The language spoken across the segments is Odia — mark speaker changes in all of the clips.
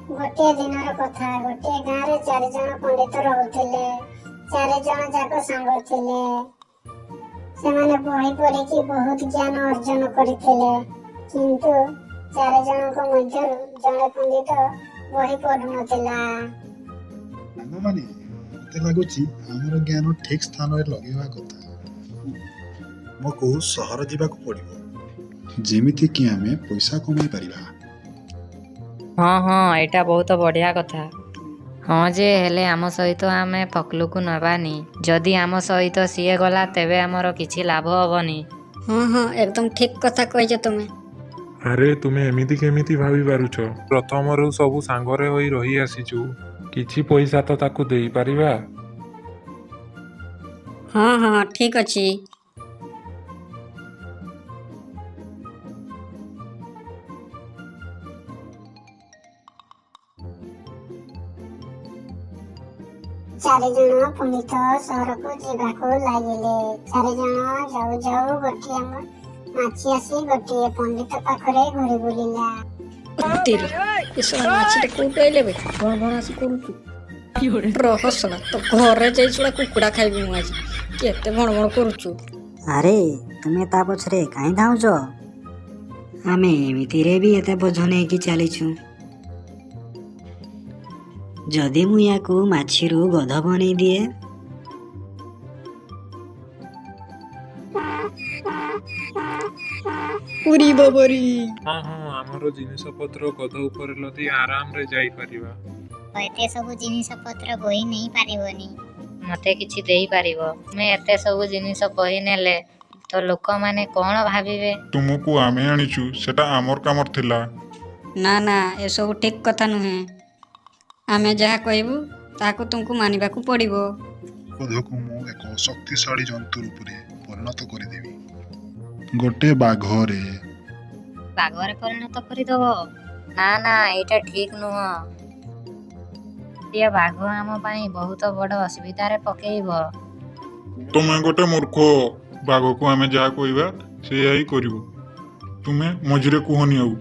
Speaker 1: ଗୋଟିଏ ଦିନର କଥା, ଗୋଟିଏ ଗାଁରେ ଚାରିଜଣ ପଣ୍ଡିତ ରହୁଥିଲେ। ଚାରିଜଣ ଯାକ ସାଙ୍ଗ ଥିଲେ। ସେମାନେ ବହି ପଢ଼ିକି ବହୁତ ଜ୍ଞାନ ଅର୍ଜନ କରିଥିଲେ, କିନ୍ତୁ ଚାରିଜଣଙ୍କ ମଧ୍ୟରୁ ଜଣେ ପଣ୍ଡିତ ବହି ପଢ଼ୁନଥିଲା।
Speaker 2: ସାଙ୍ଗମାନେ, ମୋତେ ଲାଗୁଛି ଆମର ଜ୍ଞାନ ଠିକ୍ ସ୍ଥାନରେ ଲଗେଇବା କଥା। ଆମକୁ ସହର ଯିବାକୁ ପଡ଼ିବ, ଯେମିତିକି ଆମେ ପଇସା କମେଇ ପାରିବା।
Speaker 3: ହଁ ହଁ, ଏଇଟା ବହୁତ ବଢ଼ିଆ କଥା। ହଁ ଯେ, ହେଲେ ଆମ ସହିତ ଆମେ ଫକଲୁକୁ ନେବାନି। ଯଦି ଆମ ସହିତ ସିଏ ଗଲା ତେବେ ଆମର କିଛି ଲାଭ ହବନି।
Speaker 4: ହଁ ହଁ, ଏକଦମ ଠିକ କଥା କହିଛ ତୁମେ।
Speaker 5: ଆରେ, ତୁମେ ଏମିତି କେମିତି ଭାବି ପାରୁଛ? ପ୍ରଥମରୁ ସବୁ ସାଙ୍ଗରେ ହୋଇ ରହି ଆସିଛୁ, କିଛି ପଇସା ତ ତାକୁ ଦେଇପାରିବା।
Speaker 4: ହଁ ହଁ, ଠିକ ଅଛି।
Speaker 1: ଚାରିଜଣ ପଣ୍ଡିତ ସହରକୁ ଯିବାକୁ ଲାଗିଲେ। ଚାରିଜଣ ଯାଉ ଯାଉ ଗୋଟିଏ ମାଛି ଆସି ଗୋଟିଏ ପଣ୍ଡିତ ପାଖରେ ଘୁରି ବୁଲିଲା।
Speaker 4: ତେରି, ଏ ଶଳା ମାଛିଟା କୋଉଠୁ ଆଇଲେ ବେ? ଭଣ ଭଣ ଆସି କରୁଛୁ। ରହ ଶଳା, ତ ଘରେ ଯାଇ ଶଳା କୁକୁଡ଼ା ଖାଇବି ମୁଁ ଆଜି। କେତେ ଭଣ ଭଣ କରୁଛୁ।
Speaker 6: ଆରେ, ତୁମେ ତା ପଛରେ କାହିଁ ଧାଉଁଛ? ଆମେ ଏମିତିରେ ବି ଏତେ ବୋଝ ନେଇକି ଚାଲିଛୁ। ଯଦି ମୁଁ ୟାକୁ ମାଛିରୁ ଗଧ ବନେଇ ଦିଏ?
Speaker 4: ଉରି ବାବାରି!
Speaker 5: ହଁ ହଁ, ଆମର ଜିନିଷପତ୍ର ଗଧ ଉପରେ ଲଦି ଆରାମରେ ଯାଇପାରିବା।
Speaker 1: ଏତେ ସବୁ ଜିନିଷପତ୍ର ବୋହି ନେଇ ପାରିବନି।
Speaker 3: ମୋତେ କିଛି ଦେଇପାରିବ? ତୁମେ ଏତେ ସବୁ ଜିନିଷ ବୋହି ନେଲେ ତ ଲୋକମାନେ କ'ଣ ଭାବିବେ?
Speaker 7: ତୁମକୁ ଆମେ ଆଣିଛୁ, ସେଟା ଆମର କାମର ଥିଲା।
Speaker 4: ନା ନା, ଏସବୁ ଠିକ କଥା ନୁହେଁ। ଆମେ ଯାହା କହିବୁ ତାହାକୁ ତୁମକୁ ମାନିବାକୁ ପଡ଼ିବ।
Speaker 2: ଗଧକୁ ମୁଁ ଏକ ଶକ୍ତିଶାଳୀ ଜନ୍ତୁ ରୂପରେ ପରିଣତ କରିଦେବି, ଗୋଟେ ବାଘରେ।
Speaker 3: ବାଘରେ ପରିଣତ କରିଦବ? ନା ନା, ଏଇଟା ଠିକ ନୁହଁ। ଗୋଟିଏ ବାଘ ଆମ ପାଇଁ ବହୁତ ବଡ଼ ଅସୁବିଧାରେ ପକେଇବ।
Speaker 7: ତୁମେ ଗୋଟେ ମୂର୍ଖ। ବାଘକୁ ଆମେ ଯାହା କହିବା ସେଇଆ ହିଁ କରିବ। ତୁମେ ମଝିରେ କୁହନି ଆଉ।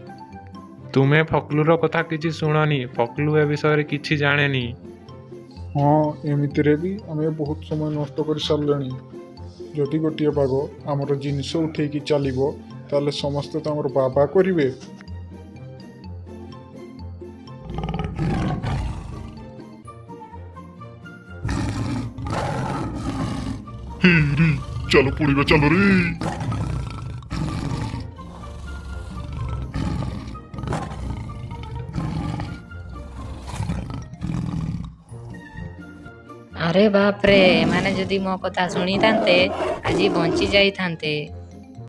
Speaker 5: ତୁମେ ଫକଲୁର କଥା କିଛି ଶୁଣନି। ଫକଲୁ ଏ ବିଷୟରେ କିଛି ଜାଣେନି।
Speaker 7: ହଁ, ଏମିତିରେ ବି ଆମେ ବହୁତ ସମୟ ନଷ୍ଟ କରିସାରିଲେଣି। ଯଦି ଗୋଟିଏ ବାଘ ଆମର ଜିନିଷ ଉଠେଇକି ଚାଲିବ, ତାହେଲେ ସମସ୍ତେ ତ ଆମର ବାବା କରିବେ। ରେ, ଚାଲ ପଡ଼ିବା, ଚାଲ ରେ।
Speaker 3: ଆରେ ବାପରେ, ଏମାନେ ଯଦି ମୋ କଥା ଶୁଣିଥାନ୍ତେ ଆଜି ବଞ୍ଚି ଯାଇଥାନ୍ତେ।